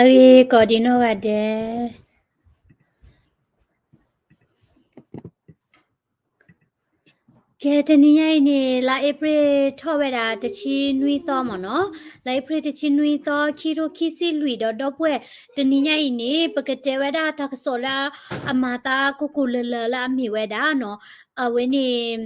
အဂ့ၤကိးဒံးနီၢ်ဂၤဒဲး. ကဲ တနံၤညါအံၤန့ၣ် လါအ့ဖြ့ၣ်ထီၣ်ဝဲဒၣ်တဆံနွံသီမ့ၢ်နီၤ, လါအ့ဖြ့ၣ်တဆံနွံသီ ခံထိခံဆံလွံၢ်ဒီး ဒီပုၢ်ဝဲၢ် တနံၤညါအံၤန့ၣ် ပကတဲဝဲဒၣ်တၢ်ကစီၣ်လၢအမၤသးကိၢ်ကိၢ်လၢၤလၢၤလၢအမ့ၢ်ဝဲဒၣ်နီၤ, အဝဲန့ၣ်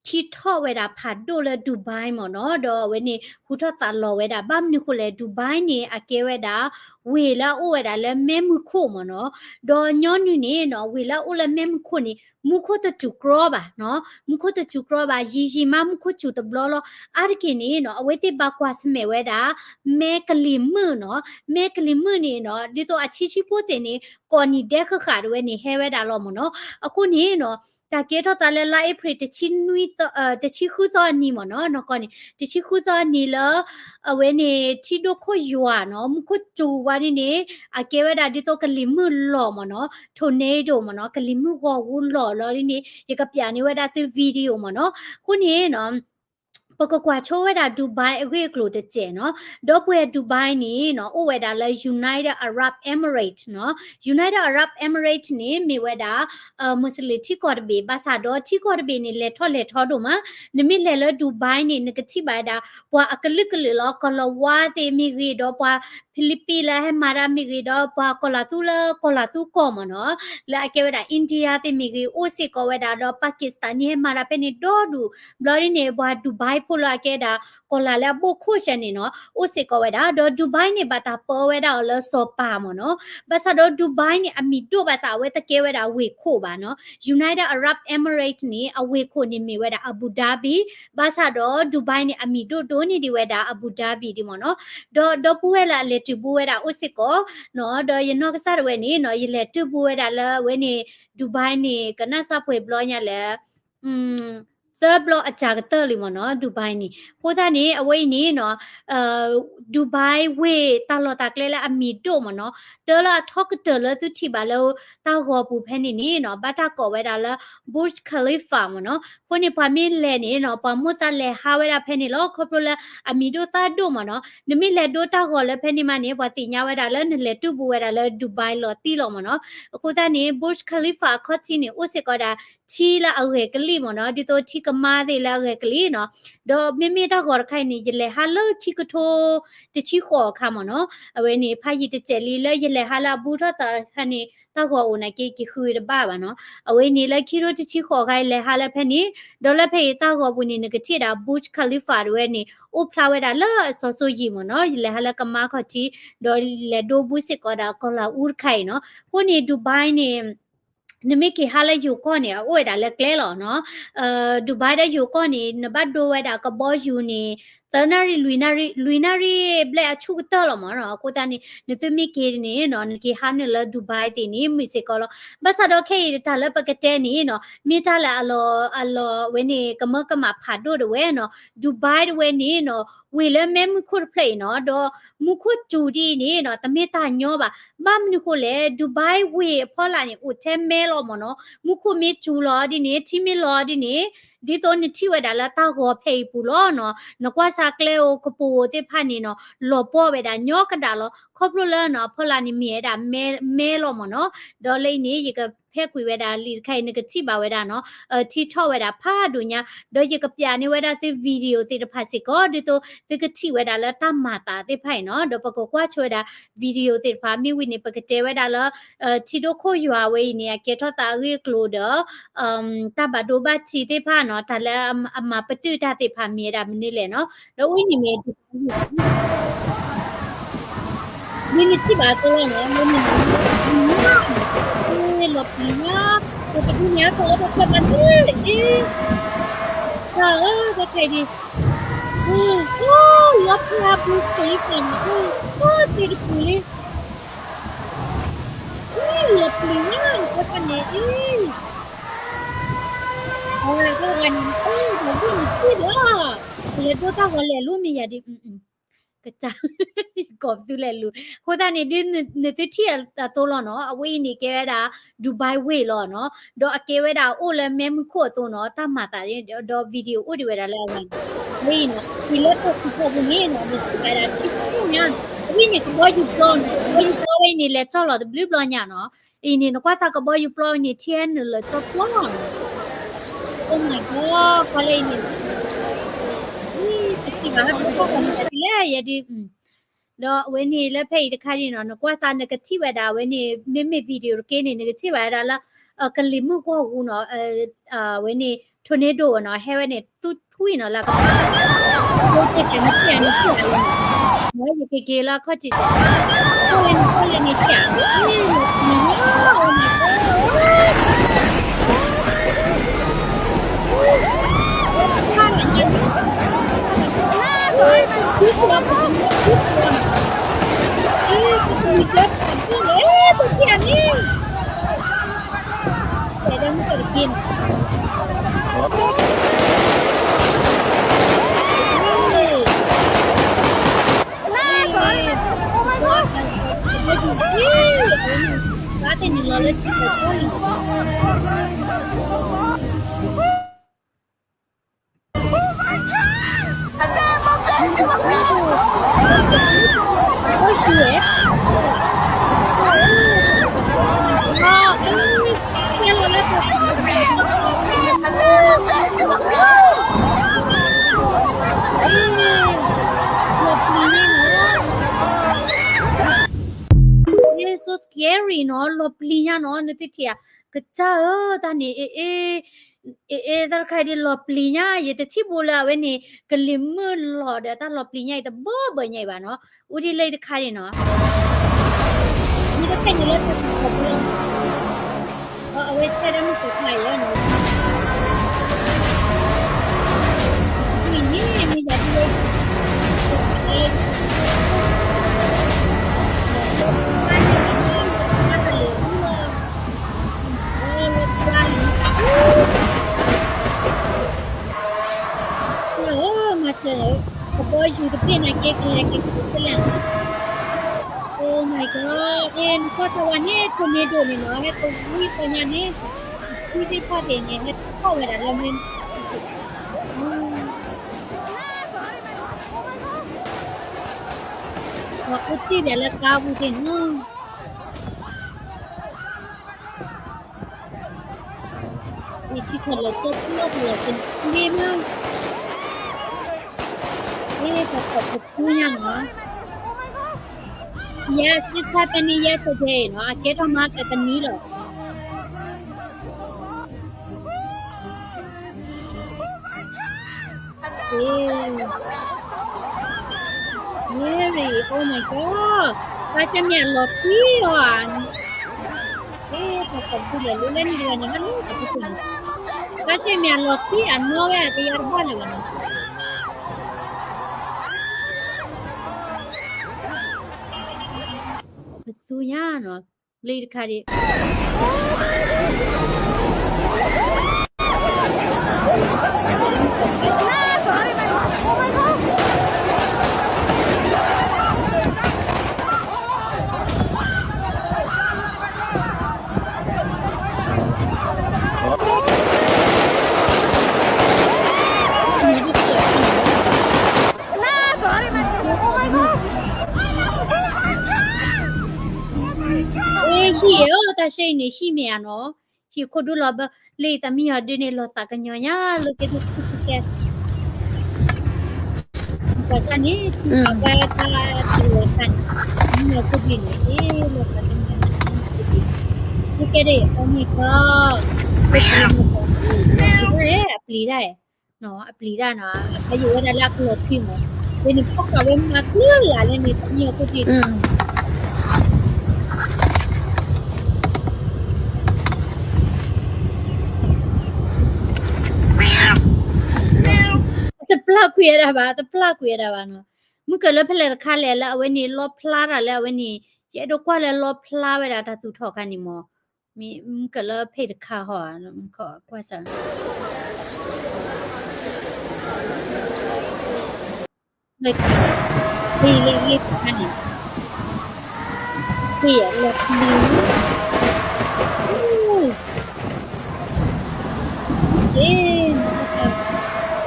ထံထီၣ်ဝဲဒၣ်ဖးဒိၣ်လၢ Dubai မ့ၢ်နီၤ, ဒီးအဝဲန့ၣ် ဟူထီၣ်သးလီၤဝဲဒၣ် ဘၣ်မနုၤဃိလဲၣ် Dubai န့ၣ် အကဲဝဲဒၣ် ဝ့ၢ်လၢအအိၣ်ဝဲဒၣ်လၢမဲးမုၢ်ခိၣ်မ့ၢ်နီၤ, ဒီးညီနုၢ်န့ၣ်နီၤ ဝ့ၢ်လၢအအိၣ်လၢမဲးမုၢ်ခိၣ်န့ၣ် မူခိၣ်တစူၤကြီဘၣ်နီၤ, မူခိၣ်တစူၤကြီဘၣ် ယံာ်ယံာ်မးမူခိၣ်စူၤတဘျီလီၤ, အါတက့ၢ်န့ၣ်နီၤ အဝဲသ့ၣ်ဘၣ်ကွၢ်ဆၢၣ်မဲာ်ဝဲဒၣ် မဲးကလံၤမုၢ်နီၤ, မဲးကလံၤမုၢ်န့ၣ်နီၤ ဒ်သိးအဆံးဆံးဖိသ့ၣ်န့ၣ် ကိးနံၤဒဲးဃၣ်ဃၣ်တဝဲန့ၣ် ဟဲဝဲဒၣ်လီၤမ့ၢ်နီၤ, အဃိန့ၣ်နီၤ တၢ်ကဲထီၣ်သးလၢလါအ့ဖြ့ၣ် တဆံဃုသီအနံၤမ့ၢ်နီၤ, နီၢ်ကီၢ်န့ၣ် တဆံဃုသီအနံၤလၢ အဝဲန့ၣ် ထံဒိၣ်ခိၣ်ယွၤနီၤ မူခိၣ်စူၤဝဲဒ်န့ၣ် အကဲဝဲဒၣ်ဒ်သိးကလံၤမုၢ်လီၤမ့ၢ်နီၤ, tornado မ့ၢ်နီၤ, ကလံၤမုၢ်ဂီၤဂူၤလီၤလီၤဒ်န့ၣ် ယကပျးန့ၢ်ဝဲဒၣ်သု video မ့ၢ်နီၤ, အဃိန့ၣ်နီၤ ပကကွၢ်ဆိဝဲဒၣ် Dubai အဂ့ၢ်အကျိၤတစဲးနီၤ, ဒီပုၢ်ဝဲၢ် Dubai န့ၣ်နီၤ အိၣ်ဝဲဒၣ်လၢ United Arab Emirates နီၤ, United Arab Emirates န့ၣ် မ့ၢ်ဝဲဒၣ် Muslim ထံကီၢ်တဘ့ၣ် ဘၣ်ဆၣ်ဒီးထံကီၢ်တဘ့ၣ်န့ၣ် လဲၤထီၣ်လဲၤထီဒိၣ်မး, နမ့ၢ်လဲၤလၢ Dubai န့ၣ် နကထံၣ်ဘၣ်ဝဲဒၣ် ပှၤအကလုာ်ကလုာ်လီၤ, ကီၤလၤဝါသ့ၣ်မ့ၢ်ဂ့ၤ ဒီးပှၤ Philippines လၢဟဲမၤတၢ်မ့ၢ်ဂ့ၤ ဒီးပှၤကီၤလၤသူလၢကီၤလၤသူကီၢ်မ့ၢ်နီၤ, လၢအကဲဝဲဒၣ် India သ့ၣ်မ့ၢ်ဂ့ၤ အိၣ်စ့ၢ်ကီးဝဲဒၣ် ဒီး Pakistan န့ၣ် ဟဲမၤတၢ်ဖဲန့ၣ်ဒီဒူၣ်, ဘျီဒ်န့ၣ် ပှၤ Dubai ဖိလၢအကဲဒၣ် ကီၤလၤလၢအဘိၣ်ခိၣ်စဲန့ၣ်နီၤ အိၣ်စ့ၢ်ကီးဝဲဒၣ်, ဒီး Dubai န့ၣ် ဘၣ်တၢ်ပၢဝဲဒၣ်အီၤလၢစီၤပၤမ့ၢ်နီၤ, ဘၣ်ဆၣ်ဒီး Dubai န့ၣ် အမံၤဒိၣ်ဘၣ်ဆၣ် အဝဲတကဲဝဲဒၣ်ဝ့ၢ်ခိၣ်ဘၣ်နီၤ, United Arab Emirates န့ၣ် အဝ့ၢ်ခိၣ်န့ၣ်မ့ၢ်ဝဲဒၣ် Abu Dhabi, ဘၣ်ဆၣ်ဒီး Dubai န့ၣ် အမံၤဒိၣ်ဒိၣ်န့ၢ်ဒံးဝဲဒၣ် Abu Dhabi ဒ်မ့ၢ်နီၤ, ဒီးဒီပုၢ်ဝဲၢ်လၢအလဲၤတုၤဘူးဝဲဒၣ်အိၣ်စ့ၢ်ကီးနီၤ, ဒီးယနီၢ်ကစၢ်ဒၣ်ဝဲန့ၣ်နီၤ ယလဲၤတုၤဘူးဝဲဒၣ်လၢအဝဲန့ၣ် Dubai န့ၣ် ကနၣ်စၢ်ပှဲၤဘျီညါလၢ သၢဘျီအစှၤကတၢၢ်လံမ့ၢ်နီၤ Dubai န့ၣ်, အဃိသတးန့ၣ် အဝဲအံၤန့ၣ်နီၤ Dubai ဝ့ၢ်တၢ်လီၢ်တၢ်ကျဲလၢအမံၤဒိၣ်မ့ၢ်နီၤ, တၢ်လၢအထီကတၢၢ်လၢသုထံၣ်ဘၣ်လၢတၢ်ဂီၤပူၤဖဲန့ၣ်န့ၣ်နီၤ ဘၣ်တၢ်ကိးဝဲဒၣ်လၢ Burj Khalifa မ့ၢ်နီၤ, အဃိန့ၣ် ပှၤမ့ၢ်လဲၤန့ၣ်နီၤ ပှၤမိၣ်သးလဲၤဟးဝဲဒၣ်ဖဲန့ၣ်လီၤ ခီဖျိလၢအမံၤဒိၣ်သၣ်ဒိၣ်မ့ၢ်နီၤ, နမ့ၢ်လဲၤဒိတၢ်ဂီၤလၢဖဲန့ၣ်မးန့ၣ် ပှၤသ့ၣ်ညါဝဲဒၣ်လၢနလဲၤတုၤဘူးဝဲဒၣ်လၢ Dubai လီၤတံၢ်လီၤမ့ၢ်နီၤ, အဃိသတးန့ၣ် Burj Khalifa အခီၣ်ထံးန့ၣ် အိၣ်စ့ၢ်ကီးဒၣ် ထံလၢအဂဲၤကလံၣ်မ့ၢ်နီၤ, ဒ်သိးထံကမါသ့ၣ်လၢအဂဲၤကလံၣ်နီၤ, ဒီးမ့မ့ၢ်တၢ်ဂီၤတခါအံၤန့ၣ် ယလဲၤဟးလၢခံကထိတဆံဃိးအခါမ့ၢ်နီၤ, အဝဲန့ၣ် ဖးယံာ်တစဲးလံလၢယလဲၤဟးလၢအဘူးထီၣ်သးအခါန့ၣ် တၢ်ဂီၤအိၣ်နာ်က့ က့ၤဃုတဘၣ်ဘၣ်နီၤ, အဝဲန့ၣ်လၢခံကထိတဆံဃိးအခါ ယလဲၤဟးလၢဖဲန့ၣ်, ဒီးလၢဖဲအံၤတၢ်ဂီၤပူၤန့ၣ် နကထံၣ်ဒၣ် Burj Khalifa တဝဲန့ၣ် အိၣ်ဖျါဝဲဒၣ်လၢအစီၤစိၤယံာ်မ့ၢ်နီၤ, ယလဲၤဟးလၢကမါခီၣ်ထံး, ဒီးလဲၤဒိဘူးစ့ၢ်ကီးဒၣ်ကီၤလၤအူတခါအံၤနီၤ, အဃိန့ၣ် Dubai န့ၣ် နမ့ၢ်က့ၤဟးလၢယိၤကီၢ်န့ၣ် အအိၣ်ဝဲဒၣ်လၢကျဲလီၤနီၤ, Dubai ဒီးယိၤကီၢ်န့ၣ် နဘၣ်ဒိဝဲဒၣ်ကဘီယူၤန့ၣ် သၢနၣ်ရံၣ် လွံၢ်နၣ်ရံၣ် လွံၢ်နၣ်ရံၣ်ဘျဲၣ်အဆူၣ်ကတၢၢ်လီၤမ့ၢ်နီၤ, အဃိသတးန့ၣ် နသုမ့ၢ်က့ၤန့ၣ်နီၤ နက့ၤဟးနုာ်လၢ Dubai သ့ၣ်န့ၣ် မုာ်စ့ၢ်ကီးလီၤ, ဘၣ်ဆၣ်ဒီးခဲအံၤတၢ်လၢပကတဲန့ၣ်နီၤ မ့ၢ်တၢ်လၢအလီၤ အလီၤဝဲန့ၣ် ကမၢကမၣ်ဖးဒိၣ်တဝဲနီၤ, Dubai တဝဲန့ၣ်နီၤ ဝ့ၢ်လၢမဲးမုၢ်ခိၣ်တဖျၢၣ်အံၤနီၤ, ဒီးမူခိၣ်စူၤဒ်အံၤန့ၣ်နီၤ တမ့ၢ်တၢ်ညီဘၣ်, ဘၣ်မနုၤဃိလဲၣ် Dubai ဝ့ၢ်အဖီလာ်န့ၣ် အိၣ်ထဲမဲလီၤမ့ၢ်နီၤ, မူခိၣ်မ့ၢ်စူၤလီၤဒ်န့ၣ် ထံမ့ၢ်လီၤဒ်န့ၣ် ဒ်သိးနထံၣ်ဝဲဒၣ်လၢတၢ်ဂီၤဖဲအံၤပူၤလီၤနီၤ, နကွၢ်စၢ်ကျဲဧိၤကပိာ်ဧိၤသ့ၣ်တဖၣ်န့ၣ်နီၤ လီၤပှီၢ်ဝဲဒၣ်ညီကဒၣ်လီၤ, ခီဖျိလၢနီၤ အဖီလာ်န့ၣ်မ့ၢ်ဝဲဒၣ်မဲ မဲလီၤမ့ၢ်နီၤ, ဒီးလၢအံၤန့ၣ် ယကဖဲကွံာ်ဝဲဒၣ်လံာ်တခါအံၤ နကထံၣ်ဘၣ်ဝဲဒၣ်နီၤ, ထံထီၣ်ဝဲဒၣ်ဖးဒိၣ်ညါ, ဒီးယကပျးန့ၢ်ဝဲဒၣ်သု video သ့ၣ်တဖၣ်စ့ၢ်ကီး ဒ်သိးသုကထံၣ်ဝဲဒၣ်လၢတၢ်မၤသးသ့ၣ်တဖၣ်အံၤနီၤ, ဒီးပကကွၢ်ဆိဝဲဒၣ် video သ့ၣ်တဖၣ် မ့ၢ်ဝံၤန့ၣ် ပကတဲဝဲဒၣ်လၢ ထံဒိၣ်ခိၣ်ယွၤဝဲအံၤန့ၣ် အကဲထီၣ်သးအဂ့ၢ်အကျိၤဒီး တၢ်ဘၣ်ဒိဘၣ်ထံးသ့ၣ်တဖၣ်နီၤ, တၢ်လၢအမၤပတုာ်တၢ်သ့ၣ်တဖၣ်မ့ၢ်ဝဲဒၣ်မနုၤလဲၣ်နီၤ, ဒီးဝဲအံၤန့ၣ်မ့ၢ် ဒ်နထံၣ်ဘၣ်အသိးလီၤနီၤ, လၢနမၤ လီၤပျံၤညါ, ပကဒုးန့ၣ်အသိးလၢပဖျဲၣ်ဘၣ်န့ၣ် အ့ တၢ်ဧၢ တၢ်ခဲအံၤဒ် အိ လီၤဖျါ Burj Khalifa န့ၣ် အိ အိ သ့ၣ်တပူၤလံ, အ့ လီၤပျံၤညါ နကွၢ်တၢ်န့ၣ် အ့ အဝဲဒၣ်န့ၣ် အိ ဒီးဝံၣ်နထံၣ်ဒီး ပလဲၤဒိတၢ်ဂီၤလဲၤလူၤမ့ၢ်ယၤဒ် ကစၢ် ကိးပသူလဲၤလူၤ, အဃိသတးန့ၣ် ဒ်နသုထံၣ်အသိးလီၤနီၤ, အဝဲအံၤန့ၣ်ကဲဝဲဒၣ် Dubai ဝ့ၢ်လီၤနီၤ, ဒီးအကဲဝဲဒၣ်အိၣ်လၢမဲးမုၢ်ခိၣ်အသိးနီၤ, တၢ်မၤသးဒီး video အိၣ်ဒံးဝဲဒၣ်လၢအဂၤန့ၣ်, ဝဲအံၤနီၤ အံၤလၢတၢ်စံးထီၣ်ပူၤန့ၣ်နီၤ နထံၣ်ဘၣ်ဒၣ်ထံၣ်ညါ ဝဲန့ၣ်ကဘီယူၤပျီနီၤ, ကဘီယူၤပျီဝဲအံၤန့ၣ် လဲၤကၠီၣ်လီၤတဘျုးဘျီညါနီၤ. အံၤန့ၣ် နကွၢ်စၢ်ကဘီယူၤပျီဝဲန့ၣ် ထံဟဲနုာ်လၢကၠီပျီနီၤ. Oh my god, ကွၢ်လၢအံၤန့ၣ်, တစံးဘၣ်ဟဲဘျီကီၢ်ကီၢ်မ့ၢ်တၢ်ဒ်လဲၣ်ယဲဒ် ဒီးအဝဲန့ၣ်လၢဖဲအံၤတခါန့ၣ်နီၤ နကွၢ်စၢ်နကထံၣ်ဝဲဒၣ်အဝဲန့ၣ် မ့မ့ၢ် video တက့ၢ်န့ၣ် နကထံၣ်ဘၣ်ဝဲဒၣ်လၢ ကလံၤမုၢ်ဂီၢ်ဂူနီၤ, အဝဲန့ၣ် tornado နီၤ ဟဲဝဲန့ၣ် သူထွံၣ်နီၤလၢက နထံၣ်ဧါ နထံၣ်ဧါ နထံၣ်ဧါလၢန့ၣ်, ယကက့ၤလၢအခီၣ်ထံး ကိၢ်လၢန့ၣ် ကိၢ်လၢန့ၣ် ထံၣ်ဧါ, လီၤပျံၤညါ oh my god. So scary နီၤ, လီၤပျံၤညါနီၤ, နသုထံၣ်ဧါ, ကစၢ်ဧၢ, တၢ်န့ၣ် အ့ အ့ တၢ်တခါဒ်လီၤပျံၤညါ, ယတထံၣ်ဘၣ်လၢအဝဲန့ၣ် ကလံၤမုၢ်လီၤဒီးတၢ်လီၤပျံၤညါအံၤတဘၢဘၢညါအံၤဘၣ်နီၤ, အိၣ်ဒ်လၢအံၤတခါန့ၣ်နီၤ, မ့ၢ်တဖဲန့ၣ်လၢတၢ်တခါဘၣ် အဝဲဆဲဒၣ်မုၢ်ကခါယဲၢ်နီၤ, မ့ၢ်န့ၣ်မ့ၢ်ယၤဒ်လၢ မၤစၢၤ, ကဘီယူၤတဘ့ၣ်နာ်က့ ကလဲၤက့ၤက့ၤဖဲလဲၣ်နီၤ, Oh my god, အ့ နကွၢ်တၢ်ဝဲန့ၣ် tornado န့ၣ်နီၤ, ဟဲတဝံပညါန့ၣ်, အထံသ့ၣ်တဖၣ်သ့ၣ်န့ၣ် ဟဲထီၣ်ဝဲဒၣ်လၢမ့ၢ် ပှၤအိၣ်တ့ၢ်ဒၣ်လၢကါပူၤသ့ၣ်နီၤ, ယထံၣ်ထီၣ်လၢကၠီပျီပူၤလီၤသ့ၣ်န့ၣ်မး, အ့ ပှၤထီၣ်ပသူညါနီၤ, Yes, it's happening yesterday နီၤ, အကဲထီၣ်မးကသနံၤလီၤ. အ့ Mary, oh my god, ဘၣ်ဆၣ်မ့ၢ်အလီၤသံအီၤဧါ, အ့ ပှၤထီၣ်ပသူလဲၣ် လၢလၢန့ၣ်တဂၤန့ၣ် ဟဲလၢတၢ်ပူၤန့ၣ်, ဘၣ်ဆၣ်မ့ၢ်အလီၤသံအနီၢ်ဝဲ အကယၤတဘၣ်လၢၤဘၣ်နီၤ. ပသူညါနီၤ, လၢတခါဒ် အ့ ဟံၣ်ဧၢ, တၢ်ဆဲအံၤန့ၣ် ဟံၣ်မ့ၢ်ဧါနီၤ, ဟံၣ်ခိၣ်ဒူလီၤဘၢ, လၢယတၢ်မံယီၤဒုန့ၣ် လီၤသးကညီၤညါ လၢကဲထီၣ်ဆူၣ်ဆူၣ်ကဲ ပှၤဆၣ်န့ၣ် ထံၣ်ဘၣ်ဝဲတၢ်တလီၤခါန့ၣ် မံယီၤခိၣ်ဒူန့ၣ် အ့ လီၤသးကညီၤညါ ဆူၣ်ဆူၣ်ကဲ, ကဲဒ် oh my god, အပျံၤဒၣ်, အပျံၤဒၣ်နီၤ, အပျံၤဒၣ်နီၤ, အယိာ်ဝဲဒၣ်လၢအကလီၤထွံမး, ဝဲန့ၣ်ဖီၣ်ဃာ်ဝဲမၤကျၢၤလၢ်လၢန့ၣ် တၢ်မံယီၤခိၣ်ဒူ တပျၢ်ကွံာ်ဝဲဒၣ်ဘၣ်, တပျၢ်ကွံာ်ဝဲဒၣ်ဘၣ်နီၤ, မုၢ်ကလၢဖဲလဲၣ်တခါလဲၣ် လၢအဝဲန့ၣ်လီဖျါတၢ်လၢအဝဲန့ၣ်, ယအဲၣ်ဒိးကွၢ်လၢလီဖျါဝဲဒၣ်တၢ်သူၣ်ထီၣ်ခါန့ၣ်မး, မုၢ်ကလၢဖဲတခါဟီ, ကွၢ်စၢ် လၢလၢလၢတခါန့ၣ်, လၢလၢလၢ, လၢန့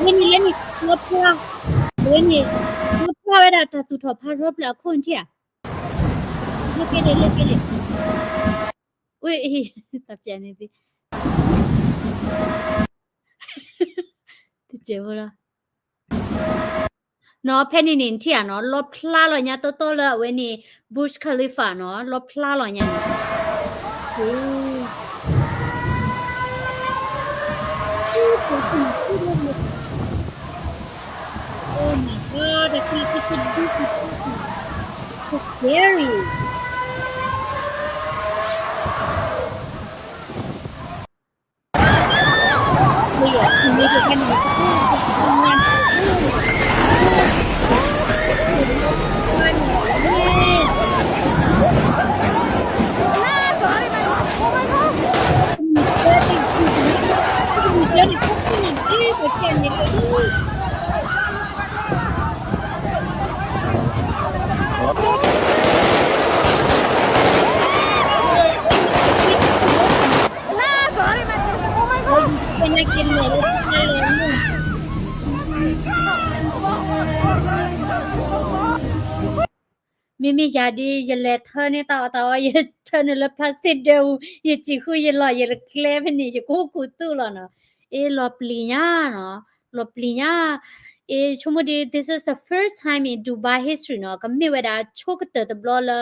ၣ်လၢန့ၣ် လီဖျါ, လၢန့ၣ်, လီဖျါဝဲဒၣ်တၢ်သူၣ်ထီၣ်ဖးထီဖျၢၣ်အခိၣ်နထံၣ်ဧါ လၢကဲဒံး လၢကဲဒံး, ဝဲ, တၢ်ပျဲန့ၣ်သ့, တစဲးဖိလီၤ. နီၤ ဖဲန့ၣ်န့ၣ် နထံၣ်ဧါနီၤ, လီဖျါလီၤညါတီတီလၢအဝဲန့ၣ် Burj Khalifa နီၤ, လီဖျါလီၤညါန့ၣ်. Oh my God, I can't take it. This is so scary.မ့မ့ၢ်ယၤဒ် ယလဲၤထၢန့ၢ်တၢ်အီၣ်တၢ်အီ ယထၢန့ၢ်လၢ plastic ဒၢပူၤ ယစံၣ်ဃုာ်ယလီၢ် ယကျဲဖဲန့ၣ် ယကဟူးကူၤသူၣ်လီၤနီၤ. အ့ လီၤပျံၤညါနီၤ, လီၤပျံၤညါ. အ့ ဆိကမိၣ်ဒ် this is the first time in Dubai history နီၤ, ကမ့ၢ်ဝဲဒၣ်ဆိကတၢၢ်တဘျီလၢ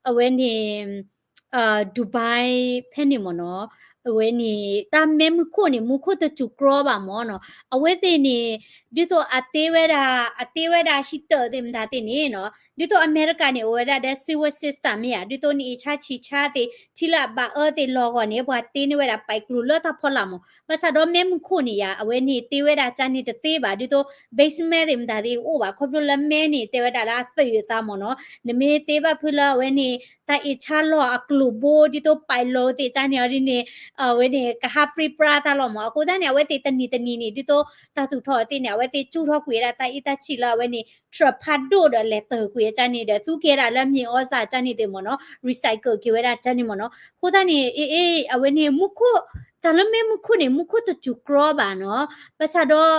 အဝဲန့ၣ် Dubai ဖဲန့ၣ်မ့ၢ်နီၤ, အဝဲန့ၣ် တၢ်မဲမုၢ်ခိၣ်န့ၣ် မူခိၣ်တစူၤကြီဘၣ်မ့ၢ်နီၤ, အဝဲသ့ၣ်န့ၣ် ဒ်သိးအတ့ဝဲဒၣ် အတ့ဝဲဒၣ် heater သ့ၣ်မတၤသ့ၣ်န့ၣ်နီၤ, ဒ်သိးအမဲရကၤန့ၣ် အိၣ်ဝဲဒၣ်ဒီး sewer system မ့ၢ်ဧါ, ဒ်သိးနအ့ၣ်ဆါဆံးဆါသ့ၣ် ထံလၢအဘၣ်အၢသ့ၣ်လီၤဂီၢ်န့ၣ် ပှၤတ့န့ၢ်ဝဲဒၣ် ပာ်ကျိၤလၢတၢ်ဖီလာ်မ့ၢ်, ဘၣ်ဆၣ်ဒီးမဲမုၢ်ခိၣ်န့ၣ်ယါ အဝဲန့ၣ်တ့ဝဲဒၣ်ကန့ၣ်တသ့ဘၣ်, ဒ်သိး basement သ့ၣ်မတၤသ့ၣ်အိၣ်ဘၣ်, ခီဖျိလၢမဲန့ၣ် တဲဝဲဒၣ်လၢအသုးအသးမ့ၢ်နီၤ, နမ့ၢ်တ့ဘၣ်ဖုလၢအဝဲန့ၣ် တၢ်အ့ၣ်ဆါလီၢ်အကျိၤဘိ ဒ်သိး ပာ်လီၤသ့ၣ်ကန့ၣ်အီၤဒ်န့ၣ် အဝဲန့ၣ် ကဟးပြံပြါတၢ်လီၤမ့ၢ်, အဃိသတးန့ၣ် အဝဲသ့ၣ်တနံၤတနံၤန့ၣ် ဒ်သိးတၢ်သူၣ်ထီၣ်သ့ၣ်န့ၣ် အဝဲသ့ၣ်ကၠူၣ်ထီၣ်ကွံာ်ဝဲဒၣ်တၢ်အ့ၣ်တၢ်ဆံးလၢအဝဲန့ၣ် truck ဖးဒိၣ်ဒီးလဲၤတၢၢ်ကွံာ်ကန့ၣ်ဒီး သူက့ၤဒၣ်လၢမ့ၢ်အီစၢ်ကန့ၣ်သ့ၣ်မ့ၢ်နီၤ, recycle က့ၤဝဲဒၣ်ကန့ၣ်မ့ၢ်နီၤ, အဃိသတးန့ၣ် အ့ အ့ အဝဲန့ၣ်မူခိၣ် တၢ်လၢမဲမုၢ်ခိၣ်န့ၣ် မူခိၣ်တစူၤကြီဘၣ်နီၤ, ဘၣ်ဆၣ်ဒီး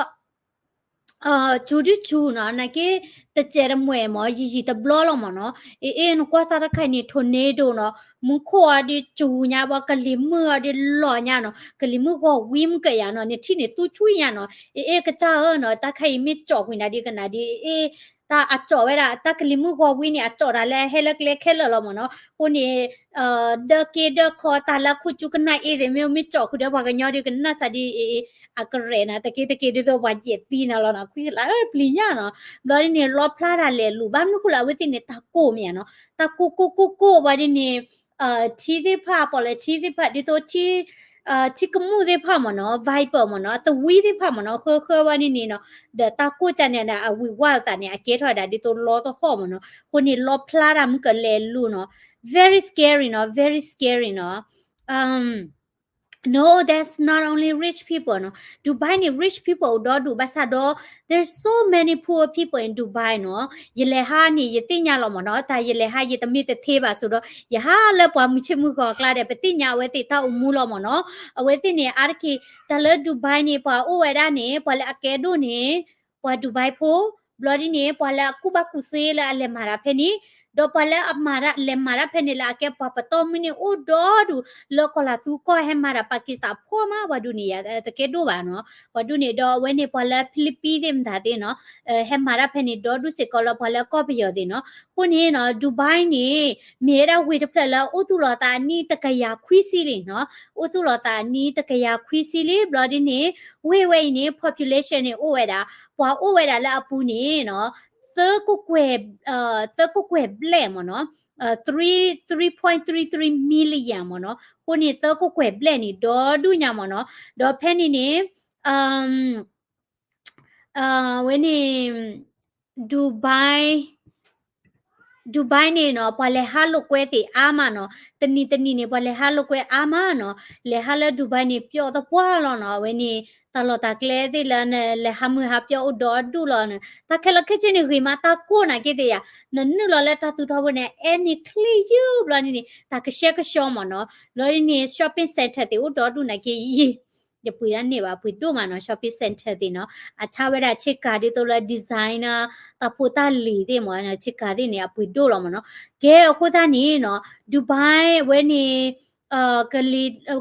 စူၤဒုစူၤနီၤ, နာ်က့ တစဲးတမှဲာ်မ့ၢ် ယံာ်ယံာ်တဘျီလီၤမ့ၢ်နီၤ, အ့ အ့ နကွၢ်စၢ်တၢ်ခါအံၤန့ၣ် tornado နီၤ, မူခိၣ်အီၤဒ်စူၤညါ ဘၣ်ကလံၤမုၢ်အီၤဒ်လီၤညါနီၤ, ကလံၤမုၢ်ဂီၤဝံမ့ၢ်ကယၤနီၤ, နထံၣ်န့ၣ်သူဆွံညါနီၤ, အ့ အ့ ကစၢ်ဧၢနီၤ, တၢ်ခါအံၤမ့ၢ်ကၠီၣ်ကွံာ်နၤဒ်ကနၣ်ဒ်အ့ တၢ်အကၠီၣ်ဝဲဒၣ် တၢ်ကလံၤမုၢ်ဂီၤဝံန့ၣ် အကၠီၣ်တၢ်လၢဟဲလၢကျဲခဲလၢာ်လီၤမ့ၢ်နီၤ, အဃိန့ၣ် ဒၢက့ဒၢခီတၢ်လၢခိၣ်ကၠူကနၣ်အ့သ့ၣ် မ့ၢ်မ့ၢ်ကၠီၣ်ဃုာ်ဒီးပှၤကညီဒ်ကနၣ်စၢ်ဒ်အ့ အကရဲးနၤ တက့တက့ဒ်သိးပှၤယဲၢ်သံနၤလီၤနီၤ, ခွံလၢပျံၤညါနီၤ, ဘျီဒ်န့ၣ် လီဖျါတၢ်လဲၤလူၤ ဘၣ်မနုၤဃိလၢအဝဲသ့ၣ်န့ၣ် တၢ်ကိၢ်မ့ၢ်ဧါနီၤ, တၢ်ကိၢ်ကိၢ်ကိၢ်ကိၢ်ဘၣ်ဒ်န့ၣ် ထံသ့ၣ်တဖၣ် ပီၣ်လဲၣ်ထံသ့ၣ်တဖၣ် ဒ်သိး ထံကမူၣ်သ့ၣ်တဖၣ်မ့ၢ်နီၤ, viper မ့ၢ်နီၤ, သဝံသ့ၣ်တဖၣ်မ့ၢ်နီၤ, ဃၢဃၢဝဲဒ်န့ၣ်နီၤ, ဒီးတၢ်ကိၢ်ကန့ၣ်ဒီး အဝံၤဝါသးန့ၣ် အကဲထီၣ်ဒၣ်ဒ်သိးလီသဟီၣ်မ့ၢ်နီၤ, အဃိန့ၣ် လီဖျါတၢ်မုၢ်ကလဲၤလူၤနီၤ, very scary နီၤ, very scary နီၤ. No, that's not only rich people နီၤ, Dubai န့ၣ် rich people အိၣ်ဒီဒူၣ် ဘၣ်ဆၣ်ဒီး there's so many poor people in Dubai နီၤ, ယလဲၤဟးန့ၣ် ယသ့ၣ်ညါလီၤမ့ၢ်နီၤ, တၢ်ယလဲၤဟး ယတမ့ၢ်တထ့ဘၣ်ဆိဒီး ယဟးလၢပှၤမုၢ်ဆ့ၣ်မုၢ်ဂီၤအကျါဒီး ပသ့ၣ်ညါအဝဲသ့ၣ်တၢ်အိၣ်မူလီၤမ့ၢ်နီၤ, အဝဲသ့ၣ်န့ၣ် အါတက့ၢ် တၢ်လၢ Dubai န့ၣ် ပှၤအိၣ်ဝဲဒၣ်န့ၣ် ပှၤလၢအကဲဒိၣ်န့ၣ် ပှၤ Dubai ဖိ, ဘျီဒ်န့ၣ် ပှၤလၢအကူၣ်ဘၣ်ကူၣ်သ့လၢအလဲၤမၤတၢ်ဖဲန့ၣ်, ဒီးပှၤလၢအမၤတၢ် လဲၤမၤတၢ်ဖဲန့ၣ်လၢအကဲပှၤပတီၢ်မုၢ်န့ၣ် အိၣ်ဒီဒူၣ် လၢကီၢ်လၤသူကီၢ် ဟဲမၤတၢ် Pakistan ဖှီၣ်မး ပှၤဒူၣ်န့ၣ် ယတကဲဒိၣ်ဘၣ်နီၤ, ပှၤဒူၣ်န့ၣ်ဒီးအဝဲန့ၣ် ပှၤလၢ Philippines သ့ၣ်မတၤသ့ၣ်နီၤ, ဟဲမၤတၢ်ဖဲန့ၣ် ဒီဒူၣ်စ့ၢ်ကီးလၢပှၤလၢကီၢ်ပယီၤသ့ၣ်နီၤ, အဃိန့ၣ်နီၤ Dubai န့ၣ် မ့ၢ်ဝဲဒၣ်ဝ့ၢ်တဖျၢၣ်လၢအိၣ်သူၣ်လီၤသးအနံၣ်တကယၤခွံဆံလံနီၤ, အိၣ်သူၣ်လီၤသးအနံၣ်တကယၤခွံဆံလံ, ဘျီဒ်န့ၣ် ဝ့ၢ်ဝဲအံၤန့ၣ် population န့ၣ် အိၣ်ဝဲဒၣ် ပှၤအိၣ်ဝဲဒၣ်လၢအပူၤန့ၣ်နီၤ, သၢကကွဲၢ် သၢကကွဲၢ်ဘျဲၣ်မ့ၢ်နီၤ, three, three point three three million မ့ၢ်နီၤ, အဃိန့ၣ် သၢကကွဲၢ်ဘျဲၣ်န့ၣ် ဒီဒူၣ်ညါမ့ၢ်နီၤ, ဒီးဖဲန့ၣ်န့ၣ် ဝဲန့ၣ် Dubai, Dubai န့ၣ်နီၤ ပှၤလဲၤဟးလိာ်ကွဲသ့ၣ်အါမးနီၤ, တနံၤတနံၤန့ၣ် ပှၤလဲၤဟးလိာ်ကွဲအါမးနီၤ, လဲၤဟးလၢ Dubai န့ၣ် ပျီသပှၢ်လီၤနီၤ, အဝဲန့ၣ် တၢ်လီၢ်တၢ်ကျဲသ့ၣ်လၢနလဲၤဟးမုၢ်ဟးပျီအိၣ်ဒီဒူၣ်လီၤ, တၢ်ခဲလၢာ်ခဲဆ့န့ၣ်ဂ့ၤမး တၢ်ကိၢ်နာ်က့သ့ၣ်ယါ, နနုာ်လီၤလၢတၢ်သူၣ်ထီၣ်ဖိန့ၣ် အဲၣ်န့ၣ်ချ့ယုၢ်ဘျီန့ၣ်န့ၣ် တၢ်ကဆှဲကဆှီမ့ၢ်နီၤ, ဘျီန့ၣ် shopping center သ့ၣ်အိၣ်ဒီဒူၣ်နာ်က့ ယံာ် ယပှ့ၤတၢ်န့ၢ်ဘၣ် အပှ့ၤဒိၣ်မးနီၤ shopping center သ့ၣ်နီၤ အဆါဝဲဒၣ်ဆ့ကၤဒ်သိးလၢ designer တၢ်ဖိတၢ်လံၤသ့ၣ်မး ဆ့ကၤသ့ၣ်န့ၣ် အပှ့ၤဒိၣ်လီၤမးနီၤ ကဲအဃိသတးန့ၣ်နီၤ Dubai ဝဲန့ၣ်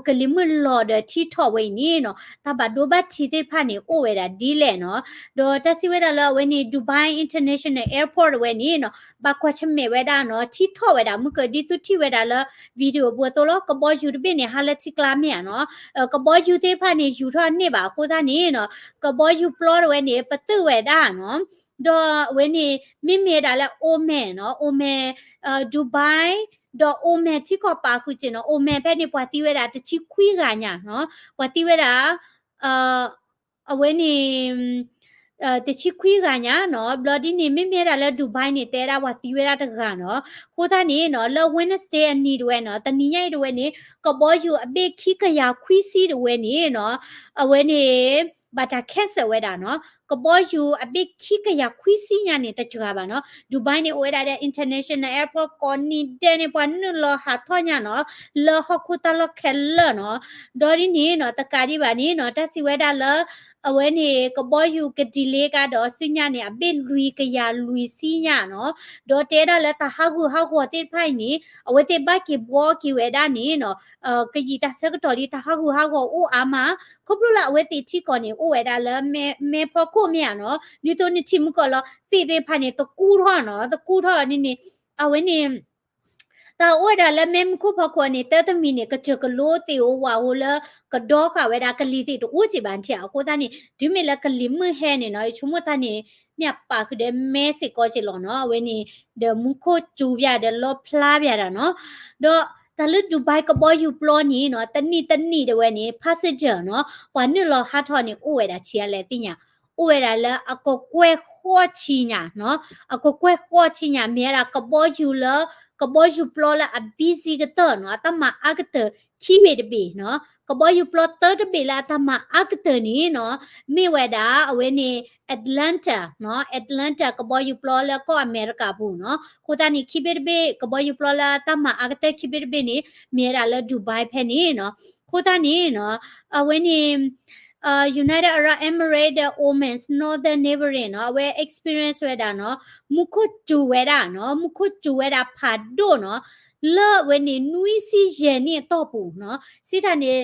ကလံၤမုၢ်လီၤဒီးထံထီၣ်ဝဲအံၤန့ၣ်နီၤ တၢ်ဘၣ်ဒိဘၣ်ထံးသ့ၣ်တဖၣ်န့ၣ် အိၣ်ဝဲဒၣ်ဒ်လဲၣ်နီၤ ဒီးတၢ်စံးဝဲဒၣ်လၢအဝဲန့ၣ် Dubai International Airport ဝဲန့ၣ်နီၤ ဘၣ်ကွၢ်ဆၢၣ်မဲာ်ဝဲဒၣ်နီၤ ထံထီၣ်ဝဲဒၣ် မုၢ်ကဒ်သိးထံၣ်ဝဲဒၣ်လၢ video အပူၤအသိးလီၤ ကဘီယူၤတဘ့ၣ်န့ၣ် ဟါလၢထံကျါမ့ၢ်ဧါနီၤ ကဘီယူၤသ့ၣ်တဖၣ်န့ၣ် ယူၤထီၣ်န့ၢ်ဘၣ်အဃိသတးန့ၣ်နီၤ ကဘီယူၤပျီတဝဲန့ၣ် ပတုာ်ဝဲဒၣ်နီၤ ဒီးအဝဲန့ၣ် မ့မ့ၢ်ဒၣ်လၢ Oman နီၤ Oman Dubai ဒီး Oman ထံကီၢ်ပာ်ဃုာ်စ့ၢ်နီၤ Oman ဖဲန့ၣ် ပှၤသံဝဲဒၣ်တဆံခွံဂၤညါနီၤ ပှၤသံဝဲဒၣ် အဝဲန့ၣ် တဆံခွံဂၤညါနီၤ ဘျီဒ်န့ၣ် မ့မ့ၢ်ဒၣ်လၢ Dubai န့ၣ် တဲဒၣ်ပှၤသံဝဲဒၣ်တဂၤနီၤ အဃိသတးန့ၣ်နီၤ လၢ Wednesday အနံၤတဝဲနီၤ တနံၤညါအံၤတဝဲန့ၣ် ကဘီယူၤအဘ့ၣ်ခံကယၤခွံဆံတဝဲန့ၣ်နီၤ အဝဲန့ၣ် ဘၣ်တၢ် cancel ဝဲဒၣ်နီၤ ကဘီယူၤအဘ့ၣ်ခံကယၤခွံဆံညါန့ၣ် တစှၤဘၣ်နီၤ Dubai န့ၣ် အိၣ်ဝဲဒၣ်ဒီး international airport ကိးနံၤဒဲးန့ၣ် ပှၤနုာ်လီၤဟးထီၣ်ညါနီၤ လၢဟီၣ်ခိၣ်တၢ်လီၢ်ခဲလၢာ်နီၤ ဒီးဒ်န့ၣ်နီၤ တကးဒံးဘၣ်န့ၣ်နီၤ တၢ်စံးဝဲဒၣ်လၢ အဝဲန့ၣ် ကဘီယူၤက delay ကဒီးဆူညါန့ၣ် အဘ့ၣ်လွံၢ်ကယၤလွံၢ်ဆံညါနီၤ ဒီးတဲဒၣ်လၢတၢ်ဟးဂူာ်ဟးဂီၤသ့ၣ်တဖၣ်အံၤန့ၣ် အဝဲသ့ၣ်ဘၣ်က့ၤဘှီက့ၤဝဲဒၣ်န့ၣ်နီၤ ကယံာ်တၢ်ဆၢကတီၢ်ဒ်တၢ်ဟးဂူာ်ဟးဂီၤအိၣ်အါမး ခီဖျိလၢအဝဲသ့ၣ်ထံကီၢ်န့ၣ် အိၣ်ဝဲဒၣ်လၢ မဲဖီခိၣ်မ့ၢ်ဧါနီၤ ဒ်သိးနထံၣ်မုၢ်ကီၢ်လီၤ သ့ၣ်သ့ၣ်တဖၣ်န့ၣ် တကူထီၣ်နီၤ တကူထီၣ်န့ၣ်န့ၣ် အဝဲန့ၣ် တၢ်အိၣ်ဝဲဒၣ်လၢမဲမုၢ်ခိၣ်ဖီခိၣ်န့ၣ် တၢ်တမံၤန့ၣ် ကစၢၢ်ကလိသ့ၣ်ဧိၤဝးဧိၤလၢ ကဒီဃာ်ဝဲဒၣ်ကလံၤသ့ၣ်တအိၣ်က့ဘၣ်ထံၣ် အဃိသတးန့ၣ် တုၤမ့ၢ်လၢကလံၤမုၢ်ဟဲန့ၣ်နီၤ ယဆိကမိၣ်တၢ်န့ၣ် မ့ၢ်အပာ်ဃုာ်ဒီးမဲစ့ၢ်ကီးက့လီၤနီၤ အဝဲန့ၣ် ဒီးမူခိၣ်စူၤဘၣ်ဒီးလီဖျါဘၣ်ဒီးနီၤ ဒီးတၢ်လၢ Dubai ကဘီယူၤပျီန့ၣ်နီၤ တနံၣ်တနံၣ်တဝဲန့ၣ် passenger နီၤ ပှၤနုာ်လီၤဟးထီၣ်န့ၣ် အိၣ်ဝဲဒၣ်ဆံးအါလဲၣ်သ့ၣ်ညါ အိၣ်ဝဲဒၣ်လၢအကကွဲၢ်ဃိးဆံညါနီၤ အကကွဲၢ်ဃိးဆံညါ မ့ၢ်ဝဲဒၣ်ကဘီယူၤလၢ ကဘီယူၤပျီလၢအ busy ကတၢၢ်နီၤ အတၢ်မၤအါကတၢၢ်ခံဘ့ၣ်တဘ့ၣ်နီၤ ကဘီယူၤပျီတၢတဘ့ၣ်လၢအတၢ်မၤအါကတၢၢ်န့ၣ်နီၤ မ့ၢ်ဝဲဒၣ်အဝဲန့ၣ် Atlanta နီၤ Atlanta ကဘီယူၤပျီလၢကီၢ်အမဲရကၤပူၤနီၤ အဃိသတးန့ၣ် ခံဘ့ၣ်တဘ့ၣ် ကဘီယူၤပျီလၢတၢ်မၤအါကတၢၢ်ခံဘ့ၣ်တဘ့ၣ်န့ၣ် မ့ၢ်ဝဲဒၣ်လၢ Dubai ဖဲန့ၣ်နီၤ အဃိသတးန့ၣ်နီၤ အဝဲန့ၣ် United Arab Emirates ဒီး Oman's Northern Neighboring နီၤ အဝဲ experience ဝဲဒၣ်နီၤ မူခိၣ်စူၤဝဲဒၣ်နီၤ မူခိၣ်စူၤဝဲဒၣ်ဖးဒိၣ်နီၤ လၢအဝဲန့ၣ် နွံဆံယဲၢ်နံၣ်အတီၢ်ပူၤနီၤ စံးတၢ်န့ၣ်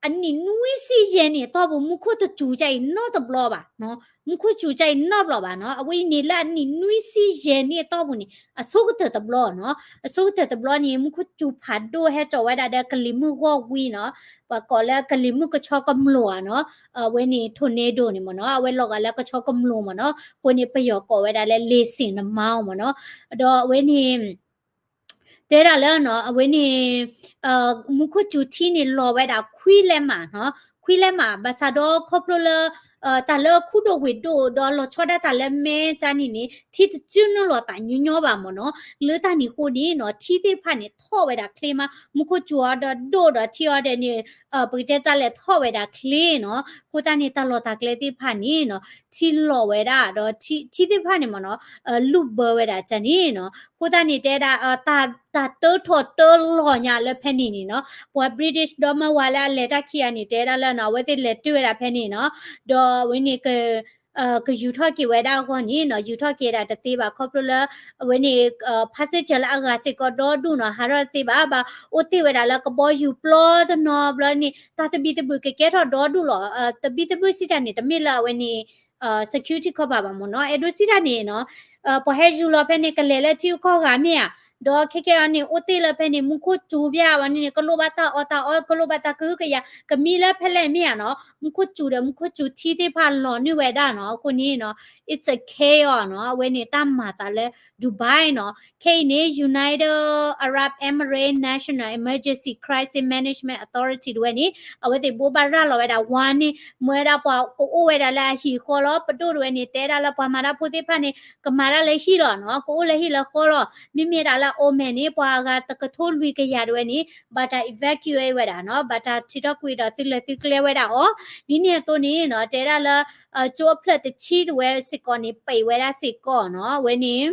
အနံၣ်နွံဆံယဲၢ်နံၣ်အတီၢ်ပူၤ မူခိၣ်တစူၤကအံၤနီတဘျီဘၣ်နီၤ မူခိၣ်စူၤကအံၤနီတဘျီဘၣ်နီၤ အဝဲအံၤန့ၣ်လၢအနံၣ်နွံဆံယဲၢ်နံၣ်အတီၢ်ပူၤန့ၣ် အဆိကတၢၢ်တဘျီနီၤ အဆိကတၢၢ်တဘျီန့ၣ် မူခိၣ်စူၤဖးဒိၣ်ဟဲစိာ်ဝဲဒၣ်ဒီးကလံၤမုၢ်ဂီၢ်ဝံၤနီၤ ပှၤကိးလၢကလံၤမုၢ်ကဆီကမျိာ်ဧါနီၤ အဝဲန့ၣ် tornado န့ၣ်မ့ၢ်နီၤ အဝဲလီၤဂာ်လၢကဆီကမျိာ်မ့ၢ်နီၤ အဃိန့ၣ် ပယီၤကိးဝဲဒၣ်လၢ လ့ၤစ့ၣ်နမါမ့ၢ်နီၤ ဒီးအဝဲန့ၣ် တဲဒၣ်လၢနီၤ အဝဲန့ၣ် မူခိၣ်စူၤထံန့ၣ်လီၤဝဲဒၣ်ခွံလဲးမးနီၤ ခွံလဲးမး ဘၣ်ဆၣ်ဒီးခီဖျိလၢ တၢ်လၢအခူဒိၣ်ဝ့ၢ်ဒိၣ်ဒီးလီၤဆီဒၣ်တၢ်လၢမဲကၠါန့ၣ်န့ၣ် ထံတစုနုာ်လီၤသးညီညီဘၣ်မ့ၢ်နီၤ လၢတၢ်န့ၣ်အဃိန့ၣ်နီၤ ထံသ့ၣ်တဖၣ်န့ၣ်ထီၣ်ဝဲဒၣ်ချ့မး မူခိၣ်စူၤအီၤဒီးဒိၣ်ဒီးထံအီၤဒီးန့ၣ် ပကတဲတၢ်လဲၤထီၣ်ဝဲဒၣ်ချ့နီၤ အဃိသတးန့ၣ် တၢ်လီၢ်တၢ်ကျဲသ့ၣ်တဖၣ်န့ၣ်နီၤ ထံလီၤဝဲဒၣ်ဒီးထံသ့ၣ်တဖၣ်န့ၣ်မ့ၢ်နီၤ လူၢ်ဘၢဝဲဒၣ်ကၠါန့ၣ်နီၤ အဃိသတးန့ၣ် တဲဒၣ် တၢ်တၢထီၣ်တၢလီၤညါလၢဖဲန့ၣ်န့ၣ်နီၤ ပှၤ British ဒီမါဝၤလၢအလဲၤတၢ်ခံဂၤန့ၣ် တဲဒၣ်လၢနီၤ အဝဲသ့ၣ်လဲၤတုၤဝဲဒၣ်ဖဲန့ၣ်နီၤ ဒီးအဝဲန့ၣ် ကယူၤထီၣ်က့ၤဝဲဒၣ်အဂီၢ်န့ၣ်နီၤ ယူၤထီၣ်က့ၤဒၣ်တသ့ဘၣ် ခီဖျိလၢ အဝဲန့ၣ် passenger လၢအဂၤစ့ၢ်ကီးဒီဒူၣ်နီၤ ဟးထီၣ်တသ့ဘၣ် ဘၣ်အိၣ်တ့ၢ်ဝဲဒၣ်လၢကဘီယူၤပျီတနီၤဘျီန့ၣ် တၢ်သဘံၣ်သဘုၣ်ကကဲထီၣ်ဒီဒူၣ်လီၤ သဘံၣ်သဘုၣ်စံးတၢ်န့ၣ် တမ့ၢ်လၢအဝဲန့ၣ် security ခီပၤဘၣ်မ့ၢ်နီၤ အဲၣ်ဒိးစံးတၢ်န့ၣ်နီၤ ပှၤဟဲယူၤလီၤဖဲန့ၣ် ကလဲၤလၢထံဂုၤကီၢ်ဂၤမ့ၢ်ဧါ ဒီးခဲကဲအံၤန့ၣ် အိၣ်တ့ၢ်လၢဖဲန့ၣ် မူခိၣ်စူၤဘၣ်ဝဲန့ၣ်န့ၣ် ကလိၣ်ဘၣ်တၢ်အီၣ်တၢ်အီ ကလိၣ်ဘၣ်တၢ်ကဟုကယာ် ကမံလၢဖဲလဲၣ်မ့ၢ်ဧါနီၤ မူခိၣ်စူၤဒီးမူခိၣ်စူၤထံသ့ၣ်တဖၣ်လီၤနုာ်ဝဲဒၣ်နီၤ အဃိန့ၣ်နီၤ it's a chaos နီၤ အဝဲန့ၣ်တၢ်မၤသးလၢ Dubai နီၤ ခဲအံၤန့ၣ် United Arab Emirates National Emergency Crisis Management Authority တဝဲန့ၣ် အဝဲသ့ၣ်ဘိးဘၣ်ရၤလီၤဝဲဒၣ် warning မ့ၢ်ဝဲဒၣ်ပှၤကအိၣ်ဝဲဒၣ်လၢအဟံၣ်အဃီလီၤ ပဒိၣ်တဝဲန့ၣ် တဲဒၣ်လၢပှၤမၤတၢ်ဖိသ့ၣ်တဖၣ်န့ၣ် ကမၤတၢ်လၢဟံၣ်လီၤနီၤ ကအိၣ်လၢဟံၣ်လၢဃီလီၤ မ့မ့ၢ်ဒၣ်လၢ Oman န့ၣ် ပှၤအဂၤတကထိလွံၢ်ကယၤတဝဲန့ၣ် ဘၣ်တၢ် evacuate ဝဲဒၣ်နီၤ ဘၣ်တၢ်ထုးထီၣ်ကွံာ်ဒီးသုးလၢသုးကျဲဝဲဒၣ်အီၤ ဒ်န့ၣ်အသိးန့ၣ်နီၤ တဲဒၣ်လၢ ကၠိအဖျၢၣ်တဆံတဝဲစ့ၢ်ကီးန့ၣ် ပံးဝဲဒၣ်စ့ၢ်ကီးနီၤ အဝဲန့ၣ်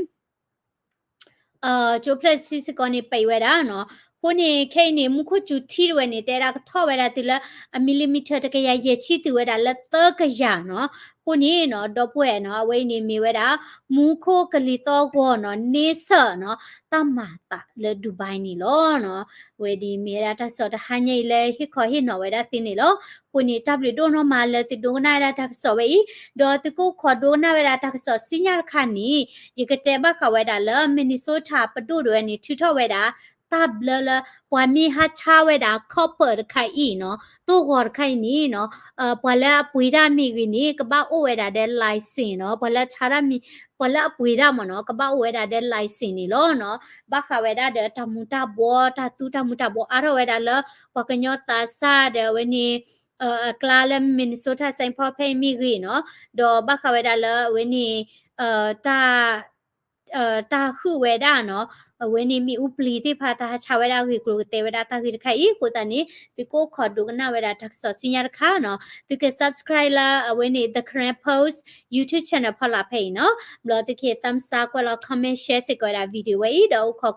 ကၠိဖျၢၣ်တဆံစ့ၢ်ကီးန့ၣ် ပံးဝဲဒၣ်နီၤ အဃိန့ၣ် ခဲအံၤန့ၣ် မူခိၣ်စူၤထံတဝဲန့ၣ် တဲဒၣ်ကထီၣ်ဝဲဒၣ်တုၤလၢ အ millimeter တကယၤယဲၢ်ဆံတုၤဝဲဒၣ်လၢသၢကယၤနီၤ. အဃိန့ၣ်နီၤ ဒီပုၢ်ဝဲၢ်နီၤ အဝဲအံၤန့ၣ်မ့ၢ်ဝဲဒၣ် မူခိၣ်ကလံၤသီၣ်ဂီၤနီၤ န့ဆၢၣ်နီၤ တၢ်မၤအသးလၢ Dubai န့ၣ်လီၤနီၤ. အဝဲဒၣ်မ့ၢ်ဝဲဒၣ်တၢ်ကစီၣ်တဟါညါအံၤလၢဟ့ၣ်ခီဟ့ၣ်နီၤဝဲဒၣ်သုန့ၣ်လီၤ. အဃိန့ၣ် တၢ်ဘျုးဒိၣ်နီၢ်မးလၢသုဒိကနၣ်ဝဲဒၣ်တၢ်ကစီၣ်ဝဲအံၤ, ဒီးသုကအိၣ်ခိးဒိကနၣ်ဝဲဒၣ်တၢ်ကစီၣ်ဆူညါတခါန့ၣ် ယကတဲဘၣ်ဃးဝဲဒၣ်လၢ Minnesota ပဒိၣ်တဝဲန့ၣ် ထုးထီၣ်ဝဲဒၣ် တၢ်ဘျၢလၢ ပှၤမ့ၢ်ဟးဆါဝဲဒၣ် copper တခါအံၤနီၤ တိၢ်ဂီၤတခါအံၤန့ၣ်နီၤ ပှၤလၢအပှ့ၤတၢ်မ့ၢ်ဂ့ၤန့ၣ် ကဘၣ်အိၣ်ဝဲဒၣ်ဒီး license နီၤ. ပှၤလၢဆါတၢ်မ့ၢ် ပှၤလၢအပှ့ၤတၢ်မ့ၢ်နီၤ ကဘၣ်အိၣ်ဝဲဒၣ်ဒီး license န့ၣ်လီၤနီၤ. ဘၣ်ဃးဝဲဒၣ်ဒီးတၢ်မူၤတၢ်ဘှီ တၢ်သူတၢ်မူၤတၢ်ဘှီအါထီၣ်ဝဲဒၣ်လၢ ပှၤကညီသးစၢ်ဒီးအဝဲန့ၣ် အကျါလၢ Minnesota Saint Paul ဖဲအံၤမ့ၢ်ဂ့ၤနီၤ, ဒီးဘၣ်ဃးဝဲဒၣ်လၢအဝဲန့ၣ် တၢ် တၢ်ဟုၣ်ဝဲဒၣ်နီၤ, အဝဲန့ၣ်မ့ၣ်အူပျံၤသ့ၣ်တဖၣ် တၢ်ဟးဆါဝဲဒၣ်အဂ့ၢ်အကျိၤကတဲဝဲဒၣ်တၢ်ဂ့ၢ်တခါအံၤအဃိသတးန့ၣ် သုကအိၣ်ခိးဒိကနၣ်ဝဲဒၣ်တၢ်ကစီၣ်ဆူညါတခါနီၤ. သုက subscribe လၢအဝဲန့ၣ် The Karen Post YouTube channel ဖီလာ်ဖဲအံၤနီၤ. ဘျီသုကဟ့ၣ် thumbs up ကွဲးလီၤ comment share စ့ၢ်ကီးဝဲဒၣ် video ဝဲအံၤ ဒီးအိၣ်ခိး